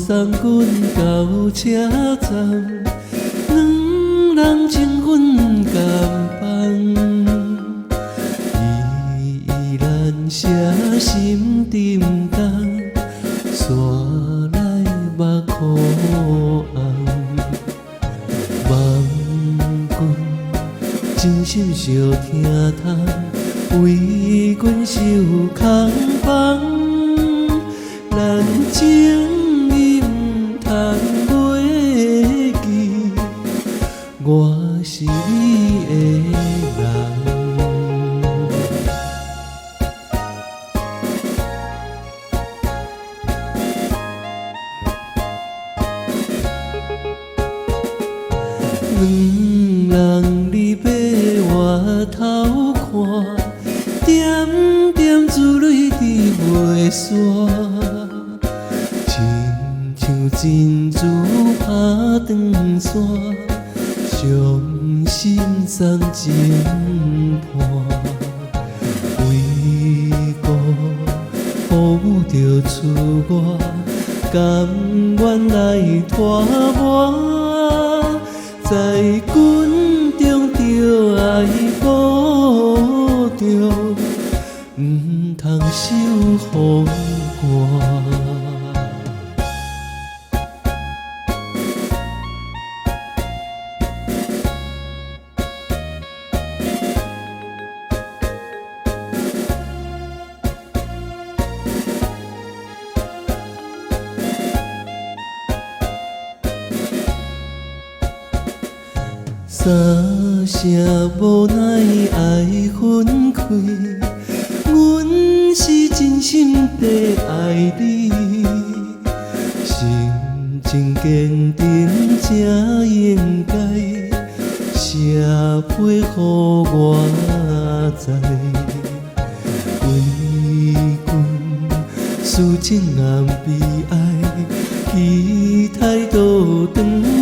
送阮到車站，兩人情分共放，依依難捨心沉重，煞來目眶紅。望阮真心相疼痛，為阮受空放，難情伊毋通袂記，我是你的人。兩人離別回頭看，點點珠淚滴袂煞，親像珍珠拍斷線，傷心送情破。為故風雨著出外，甘願來拖磨，在軍中著愛保重，毋通受風寒。三聲無奈愛分開，阮是真心地愛你，心情堅定才應該，寫批予我知。為阮抒情暗悲哀，期待倒轉。